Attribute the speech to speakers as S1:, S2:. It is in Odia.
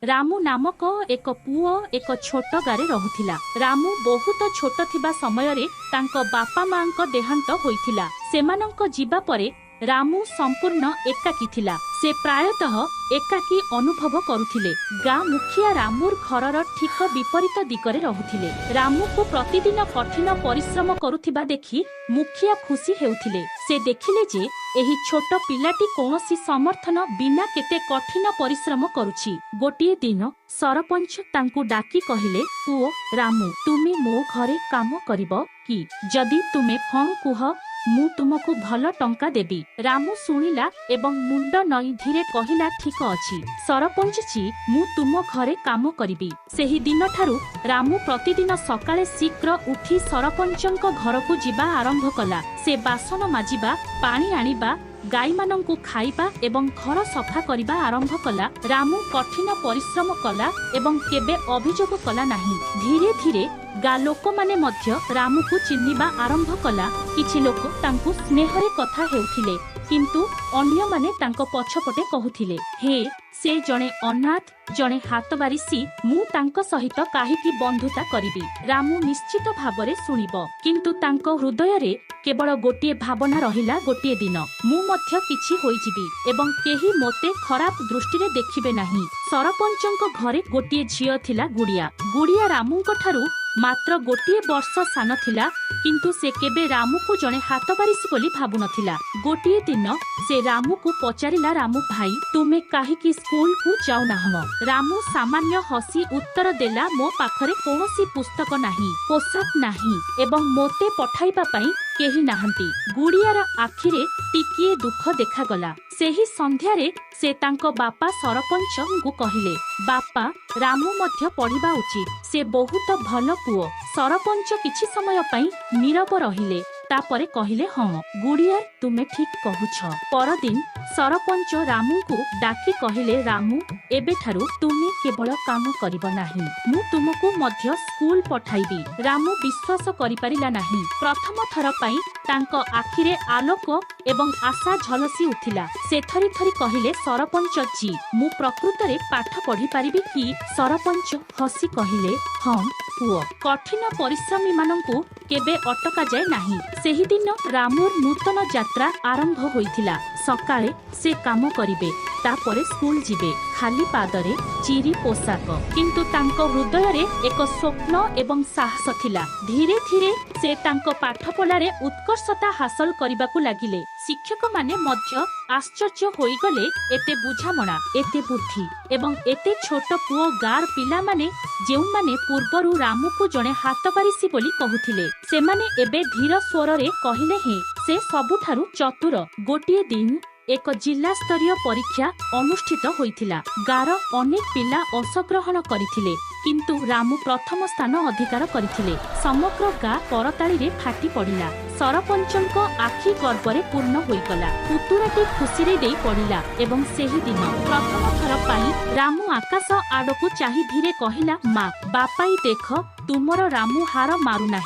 S1: ରାମୁ ନାମକ ଏକ ପୁଅ ଏକ ଛୋଟ ଗାଁରେ ରହୁଥିଲା। ରାମୁ ବହୁତ ଛୋଟ ଥିବା ସମୟରେ ତାଙ୍କ ବାପା ମାଙ୍କ ଦେହାନ୍ତ ହୋଇଥିଲା। ସେମାନଙ୍କ ଯିବା ପରେ ରାମୁ ସମ୍ପୂର୍ଣ୍ଣ ଏକାକୀ ଥିଲା। ସେ ପ୍ରାୟତଃ ଏକାକୀ ଅନୁଭବ କରୁଥିଲେ। ଗାଁ ମୁଖିଆ ରାମୁର ଘରର ଠିକ ବିପରୀତ ଦିଗରେ ରହୁଥିଲେ। ରାମୁକୁ ପ୍ରତିଦିନ କଠିନ ପରିଶ୍ରମ କରୁଥିବା ଦେଖି ମୁଖିଆ ଖୁସି ହେଉଥିଲେ। ସେ ଦେଖିଲେ ଯେ ଏହି ଛୋଟ ପିଲାଟି କୌଣସି ସମର୍ଥନ ବିନା କେତେ କଠିନ ପରିଶ୍ରମ କରୁଛି। ଗୋଟିଏ ଦିନ ସରପଞ୍ଚ ତାଙ୍କୁ ଡାକି କହିଲେ, "ପୁଅ ରାମୁ, ତୁମେ ମୋ ଘରେ କାମ କରିବ କି? ଯଦି ତୁମେ ହଁ କୁହ, ମୁଁ ତୁମକୁ ଭଲ ଟଙ୍କା ଦେବି।" ରାମୁ ଶୁଣିଲା ଏବଂ ମୁଣ୍ଡ ନଇଁ ଧୀରେ କହିଲା, "ଠିକ ଅଛି ସରପଞ୍ଚ ଜୀ, ମୁଁ ତୁମ ଘରେ କାମ କରିବି।" ସେହି ଦିନଠାରୁ ରାମୁ ପ୍ରତିଦିନ ସକାଳେ ଶୀଘ୍ର ଉଠି ସରପଞ୍ଚଙ୍କ ଘରକୁ ଯିବା ଆରମ୍ଭ କଲା। ସେ ବାସନ ମାଜିବା, ପାଣି ଆଣିବା, ଗାଈମାନଙ୍କୁ ଖାଇବା ଏବଂ ଘର ସଫା କରିବା ଆରମ୍ଭ କଲା। ରାମୁ କଠିନ ପରିଶ୍ରମ କଲା ଏବଂ କେବେ ଅଭିଯୋଗ କଲା ନାହିଁ। ଧୀରେ ଧୀରେ ଗାଁ ଲୋକମାନେ ମଧ୍ୟ ରାମୁକୁ ଚିହ୍ନିବା ଆରମ୍ଭ କଲା। କିଛି ଲୋକ ତାଙ୍କୁ ସ୍ନେହରେ କଥା ହେଉଥିଲେ, କିନ୍ତୁ ଅନ୍ୟମାନେ ତାଙ୍କ ପଛପଟେ କହୁଥିଲେ, "ହେ, ସେ ଜଣେ ଅନାଥ, ଜଣେ ହାତବାରିସୀ। ମୁଁ ତାଙ୍କ ସହିତ କାହିଁକି ବନ୍ଧୁତା କରିବି?" ରାମୁ ନିଶ୍ଚିତ ଭାବରେ ଶୁଣିବ, କିନ୍ତୁ ତାଙ୍କ ହୃଦୟରେ କେବଳ ଗୋଟିଏ ଭାବନା ରହିଲା, ଗୋଟିଏ ଦିନ ମୁଁ ମଧ୍ୟ କିଛି ହୋଇଯିବି ଏବଂ କେହି ମୋତେ ଖରାପ ଦୃଷ୍ଟିରେ ଦେଖିବେ ନାହିଁ। ସରପଞ୍ଚଙ୍କ ଘରେ ଗୋଟିଏ ଝିଅ ଥିଲା, ଗୁଡିଆ। ଗୁଡିଆ ରାମୁଙ୍କ ଠାରୁ ମାତ୍ର ଗୋଟିଏ ବର୍ଷ ସାନ ଥିଲା, କିନ୍ତୁ ସେ କେବେ ରାମୁକୁ ଜଣେ ହାତବାରିସୀ ବୋଲି ଭାବୁନଥିଲା। ଗୋଟିଏ ଦିନ ସେ ରାମୁକୁ ପଚାରିଲା, "ରାମୁ ଭାଇ, ତୁମେ କାହିଁକି ସ୍କୁଲକୁ ଯାଉନାହଁ?" ରାମୁ ସାମାନ୍ୟ ହସି ଉତ୍ତର ଦେଲା, "ମୋ ପାଖରେ କୌଣସି ପୁସ୍ତକ ନାହିଁ, ପୋଷାକ ନାହିଁ ଏବଂ ମୋତେ ପଠାଇବା ପାଇଁ କେହି ନାହାନ୍ତି।" ଗୁଡିଆର ଆଖିରେ ଟିକିଏ ଦୁଃଖ ଦେଖାଗଲା। ସେହି ସନ୍ଧ୍ୟାରେ ସେ ତାଙ୍କ ବାପା ସରପଞ୍ଚଙ୍କୁ କହିଲେ, "ବାପା, ରାମୁ ମଧ୍ୟ ପଢିବା ଉଚିତ। ସେ ବହୁତ ଭଲ ପୁଅ।" ସରପଞ୍ଚ କିଛି ସମୟ ପାଇଁ ନୀରବ ରହିଲେ। ତାପରେ କହିଲେ, "ହଁ ଗୁଡିଆ, ତୁମେ ଠିକ କହୁଛ।" ପରଦିନ ସରପଞ୍ଚ ରାମୁଙ୍କୁ ଡାକି କହିଲେ, "ରାମୁ, ଏବେଠାରୁ ତୁମେ କେବଳ କାମ କରିବ ନାହିଁ, ମୁଁ ତୁମକୁ ମଧ୍ୟ ସ୍କୁଲ ପଠାଇବି।" ରାମୁ ବିଶ୍ୱାସ କରିପାରିଲା ନାହିଁ। ପ୍ରଥମ ଥର ପାଇଁ ତାଙ୍କ ଆଖିରେ ଆଲୋକ ଏବଂ ଆଶା ଝଲସି ଉଠିଲା। ସେ ଥରି ଥରି କହିଲେ, "ସରପଞ୍ଚ ଜୀ, ମୁଁ ପ୍ରକୃତରେ ପାଠ ପଢିପାରିବି କି?" ସରପଞ୍ଚ ହସି କହିଲେ, "ହଁ ପୁଅ, କଠିନ ପରିଶ୍ରମୀମାନଙ୍କୁ କେବେ ଅଟକାଯାଏ ନାହିଁ।" ସେହିଦିନ ରାମୁର ନୂତନ ଯାତ୍ରା ଆରମ୍ଭ ହୋଇଥିଲା। ସକାଳେ ସେ କାମ କରିବେ, ତାପରେ ସ୍କୁଲ ଯିବେ, ଖାଲି ପାଦରେ, ଚିରି ପୋଷାକ, କିନ୍ତୁ ତାଙ୍କ ହୃଦୟରେ ଏକ ସ୍ୱପ୍ନ ଏବଂ ସାହସ ଥିଲା। ଧୀରେ ଧୀରେ ସେ ତାଙ୍କ ପାଠପଢ଼ାରେ ଉତ୍କର୍ଷତା ହାସଲ କରିବାକୁ ଲାଗିଲେ। ଶିକ୍ଷକମାନେ ମଧ୍ୟ ଆଶ୍ଚର୍ଯ୍ୟ ହୋଇଗଲେ, ଏତେ ବୁଝାମଣା, ଏତେ ବୁଦ୍ଧି ଏବଂ ଏତେ ଛୋଟ ପୁଅ। ଗାଁର ପିଲାମାନେ, ଯେଉଁମାନେ ପୂର୍ବରୁ ରାମୁକୁ ଜଣେ ହାତବାରିସୀ ବୋଲି କହୁଥିଲେ, ସେମାନେ ଏବେ ଧୀର ସ୍ୱରରେ କହିଲେ, "ହେଁ, ସେ ସବୁଠାରୁ ଚତୁର।" ଗୋଟିଏ ଦିନ ଏକ ଜିଲ୍ଲା ସ୍ତରୀୟ ପରୀକ୍ଷା ଅନୁଷ୍ଠିତ ହୋଇଥିଲା। ଗାଁର ଅନେକ ପିଲା ଅଂଶଗ୍ରହଣ କରିଥିଲେ, କିନ୍ତୁ ରାମୁ ପ୍ରଥମ ସ୍ଥାନ ଅଧିକାର କରିଥିଲେ। ସମଗ୍ର ଗାଁ କରତାଳିରେ ଫାଟି ପଡ଼ିଲା। ସରପଞ୍ଚଙ୍କ ଆଖି ଗର୍ବରେ ପୂର୍ଣ୍ଣ ହୋଇଗଲା। ପୁତୁରାଟି ଖୁସିରେ ଡେଇଁ ପଡ଼ିଲା ଏବଂ ସେହିଦିନ ପ୍ରଥମ ଥର ପାଇଁ ରାମୁ ଆକାଶ ଆଡ଼କୁ ଚାହିଁ ଧୀରେ କହିଲା, "ମା, ବାପାଇ, ଦେଖ, ତୁମର ରାମୁ ହାର ମାରୁନାହିଁ।"